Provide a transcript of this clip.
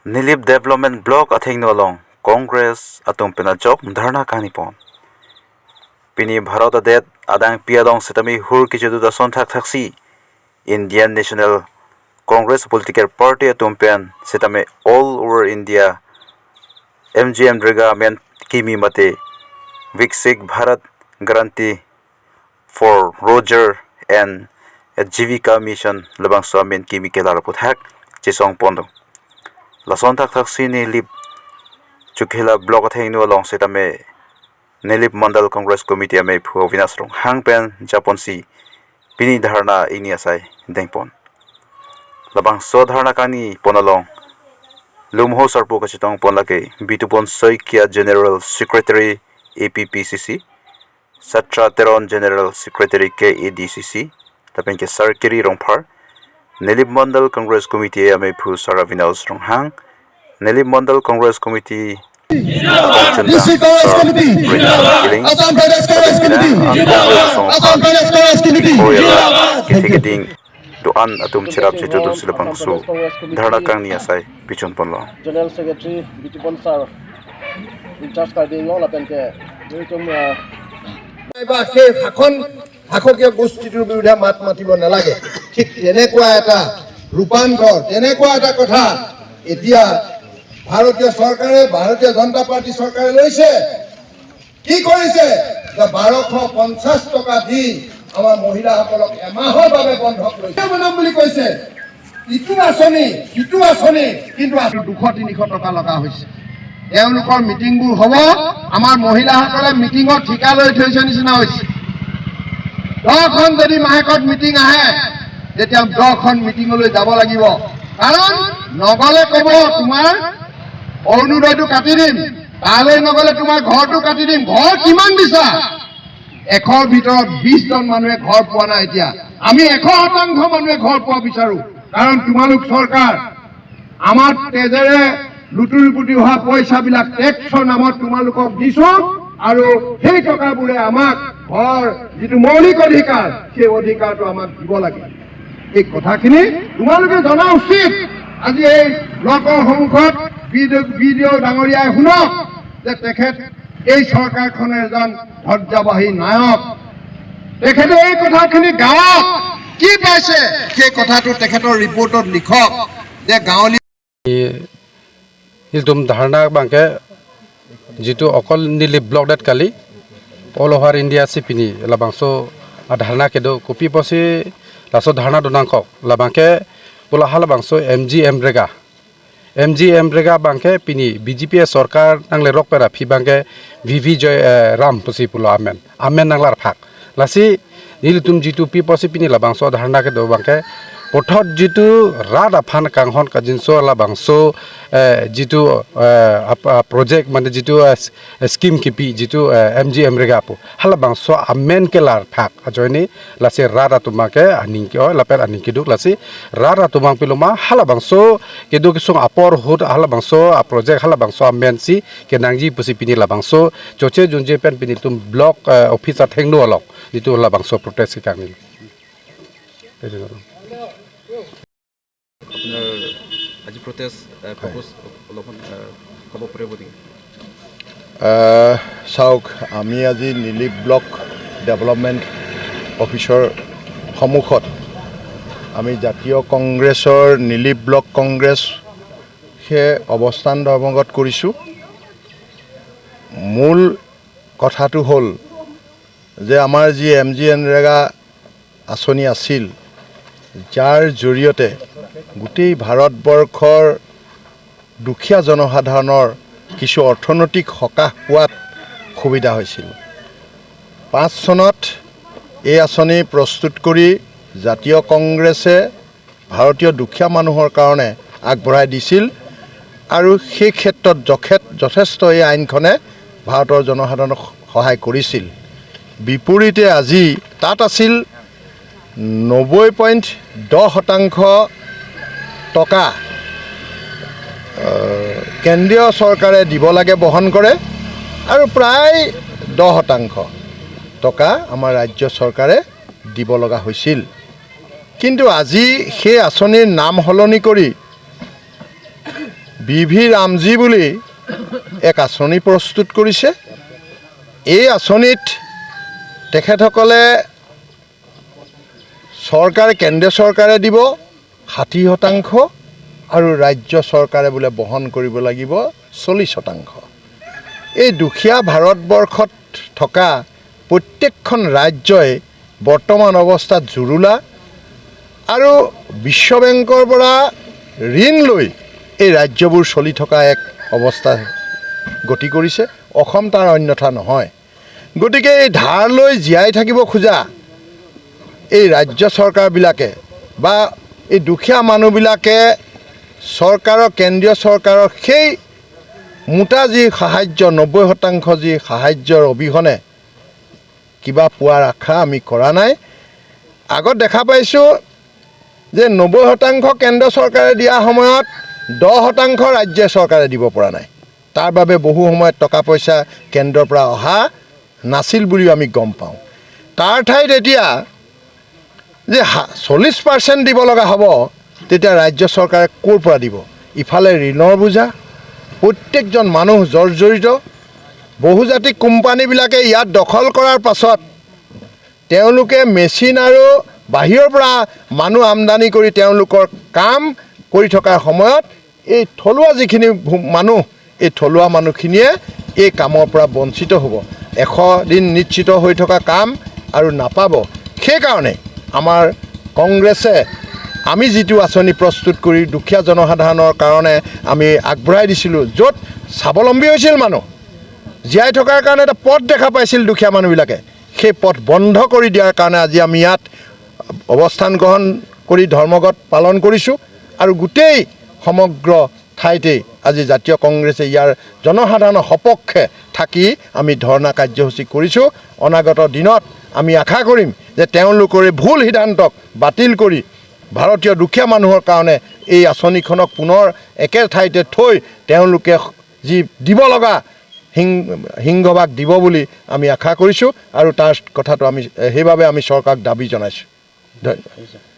Nilip Development Block athengnu along Congress atum pen jok dharna kangni pon pini Bharat adet adang pi along sitame hur kichedu ta son thak thaksi Indian National Congress political party atum pen sitame all over India MGM NREGA men kimi mate Viksit Bharat Guarantee for Rozgar and Jeevika Mission labang so amen kimi kelar puthak chisong pondo lason thak thak si Nilip Chukhela block athengnu along sitame Nilip Mandal Congress Committee ame phu Avinash rong hangpen Japon si pini dharna ini asai dengpon labang so dharna kani ponalong lumho sarpo kachitong ponlake Bitupon Saikia General Secretary APPCC Satra Teron General Secretary KADCC tapen ke Sarkiri Rongphar Nilip Mandal Congress Committee ame phu Saravinals Ronghang Nilip Mandal Congress Committee District Congress Committee, Assam Pradesh Congress Committee, Assam Pradesh Congress Committee. Kithigeding doan atum chirap chitu dun silapang su dharna kangni asai pichon ponlo General Secretary Bitupon Sir in-charge Karbi Anglong lapen ke tum বা সেই শাসন শাসকীয় গোষ্ঠীটোৰ বিৰুদ্ধে মাত মাতিব নালাগে। ঠিক তেনেকুৱা এটা ৰূপান্তৰ, তেনেকুৱা এটা কথা এতিয়া ভাৰতীয় চৰকাৰে, ভাৰতীয় জনতা পাৰ্টী চৰকাৰে লৈছে। কি কৰিছে যে 1250 টকা দি আমাৰ মহিলাসকলক এমাহৰ বাবে বন্ধক লৈছে, বনাম বুলি কৈছে। ইটো আঁচনি, সিটো আঁচনি, কিন্তু 200-300 টকা লগা হৈছে। তেওঁলোকৰ মিটিংবোৰ হ'ব, আমাৰ মহিলাসকলে মিটিঙত ঠিকা লৈ থৈছে নিচিনা হৈছে। 10খন যদি মাহেকত মিটিং আহে, তেতিয়া 10খন মিটিঙলৈ যাব লাগিব। কাৰণ নগলে ক'ব, তোমাৰ অৰুণোদয়টো কাটি দিম, তালৈ নগলে তোমাৰ ঘৰটো কাটি দিম। ঘৰ কিমান দিছা? 100ৰ ভিতৰত 20জন মানুহে ঘৰ পোৱা নাই। এতিয়া আমি 100% মানুহে ঘৰ পোৱা বিচাৰো। কাৰণ তোমালোক চৰকাৰ আমাৰ তেজেৰে লুতুৰি পুতি হোৱা পইচাবিলাক টেক্সৰ নামত তোমালোকক দিছো আৰু সেই টকাবোৰে আমাক ঘৰ, যিটো মৌলিক অধিকাৰ, সেই অধিকাৰটো আমাক দিব লাগে। এই কথাখিনি তোমালোকে জনা উচিত। আজি এই ব্লকৰ সন্মুখত বি ডি অ' ডাঙৰীয়াই শুনক যে তেখেত এই চৰকাৰখনৰ এজন ধ্বজাবাহী নায়ক। তেখেতে এই কথাখিনি গাঁৱত কি পাইছে, সেই কথাটো তেখেতৰ ৰিপৰ্টত লিখক যে গাঁৱলীয়া Hildum dharna bangke jitu okol nili block dat kali all over India si pini labangso dharna kedo kopi posi laso dharna donangkok labangke pula hala bangso MG MNREGA, MG MNREGA bangke pini BJP sarkar nangle rok pera phi bangke VV Joy Ram posi pulo amen amen nanglar phak lasi nilitum jitu pi posi pini labangso dharna kedo bangke পথত যিটো ৰাত আফান কাংখন কাজিনছো লাবাংছো যিটো project, মানে যিটো scheme কিপি যিটো M G M ৰেগা আপু hala bangso amen ke lar phak ajoini lasi rara tumake aning ke laper aning kiduk lasi rara tumang piluma hala bangso kedu kisung apor hut hala bangso a project hala bangso amen si ke nangji pusi pini labangso choche junje pen pini tum block officer thengnu alok যিটো labangso protest kangni. আপোনাৰ আজি protest propose অলপমান ক'ব পাৰিব নেকি? চাওক, আমি আজি নিলিপ ব্লক ডেভেলপমেণ্ট অফিচৰ সন্মুখত আমি জাতীয় কংগ্ৰেছৰ নিলিপ ব্লক কংগ্ৰেছে অৱস্থান ধৰ্মঘট কৰিছোঁ। মূল কথাটো হ'ল যে আমাৰ যি এম জি এনৰেগা আঁচনি আছিল, যাৰ জৰিয়তে গোটেই ভাৰতবৰ্ষৰ দুখীয়া জনসাধাৰণৰ কিছু অৰ্থনৈতিক সকাহ পোৱাত সুবিধা হৈছিল, 5 চনত এই আঁচনি প্ৰস্তুত কৰি জাতীয় কংগ্ৰেছে ভাৰতীয় দুখীয়া মানুহৰ কাৰণে আগবঢ়াই দিছিল আৰু সেই ক্ষেত্ৰত যথেষ্ট এই আইনখনে ভাৰতৰ জনসাধাৰণক সহায় কৰিছিল। বিপৰীতে আজি তাত আছিল 90.10% টকা কেন্দ্ৰীয় চৰকাৰে দিব লাগে, বহন কৰে আৰু প্ৰায় 10% টকা আমাৰ ৰাজ্য চৰকাৰে দিব লগা হৈছিল। কিন্তু আজি সেই আঁচনিৰ নাম সলনি কৰি বি ভি ৰামজী বুলি এক আঁচনি প্ৰস্তুত কৰিছে। এই আঁচনিত তেখেতসকলে চৰকাৰে, কেন্দ্ৰীয় চৰকাৰে দিব 60% আৰু ৰাজ্য চৰকাৰে বোলে বহন কৰিব লাগিব 40%। এই দুখীয়া ভাৰতবৰ্ষত থকা প্ৰত্যেকখন ৰাজ্যই বৰ্তমান অৱস্থাত জুৰুলা আৰু বিশ্ব বেংকৰ পৰা ঋণ লৈ এই ৰাজ্যবোৰ চলি থকা এক অৱস্থা গতি কৰিছে। অসম তাৰ অন্যথা নহয়। গতিকে এই ধাৰ লৈ জীয়াই থাকিব খোজা এই ৰাজ্য চৰকাৰবিলাকে বা এই দুখীয়া মানুহবিলাকে চৰকাৰৰ, কেন্দ্ৰীয় চৰকাৰৰ সেই মোটা যি সাহাৰ্য, 90% যি সাহাৰ্যৰ অবিহনে কিবা পোৱাৰ আশা আমি কৰা নাই। আগত দেখা পাইছোঁ যে 90% কেন্দ্ৰ চৰকাৰে দিয়া সময়ত 10% ৰাজ্য চৰকাৰে দিব পৰা নাই। তাৰ বাবে বহু সময়ত টকা পইচা কেন্দ্ৰৰ পৰা অহা নাছিল বুলিও আমি গম পাওঁ। তাৰ ঠাইত এতিয়া যে 40% দিব লগা হ'ব, তেতিয়া ৰাজ্য চৰকাৰে ক'ৰ পৰা দিব? ইফালে ঋণৰ বোজা, প্ৰত্যেকজন মানুহ জৰ্জৰিত। বহুজাতিক কোম্পানীবিলাকে ইয়াত দখল কৰাৰ পাছত তেওঁলোকে মেচিন আৰু বাহিৰৰ পৰা মানুহ আমদানি কৰি তেওঁলোকৰ কাম কৰি থকাৰ সময়ত এই থলুৱা যিখিনি মানুহ, এই থলুৱা মানুহখিনিয়ে এই কামৰ পৰা বঞ্চিত হ'ব। 100 দিন নিশ্চিত হৈ থকা কাম আৰু নাপাব। সেইকাৰণে আমাৰ কংগ্ৰেছে আমি যিটো আঁচনি প্ৰস্তুত কৰি দুখীয়া জনসাধাৰণৰ কাৰণে আমি আগবঢ়াই দিছিলোঁ, য'ত স্বাৱলম্বী হৈছিল মানুহ, জীয়াই থকাৰ কাৰণে এটা পথ দেখা পাইছিল দুখীয়া মানুহবিলাকে, সেই পথ বন্ধ কৰি দিয়াৰ কাৰণে আজি আমি ইয়াত অৱস্থান গ্ৰহণ কৰি ধৰ্মঘট পালন কৰিছোঁ। আৰু গোটেই সমগ্ৰ ঠাইতেই আজি জাতীয় কংগ্ৰেছে ইয়াৰ জনসাধাৰণৰ সপক্ষে থাকি আমি ধৰ্ণা কাৰ্যসূচী কৰিছোঁ। অনাগত দিনত আমি আশা কৰিম যে তেওঁলোকৰ এই ভুল সিদ্ধান্তক বাতিল কৰি ভাৰতীয় দুখীয়া মানুহৰ কাৰণে এই আঁচনিখনক পুনৰ একে ঠাইতে থৈ তেওঁলোকে যি দিব লগা সিংহভাগ দিব বুলি আমি আশা কৰিছোঁ আৰু তাৰ কথাটো আমি সেইবাবে আমি চৰকাৰক দাবী জনাইছোঁ। ধন্যবাদ।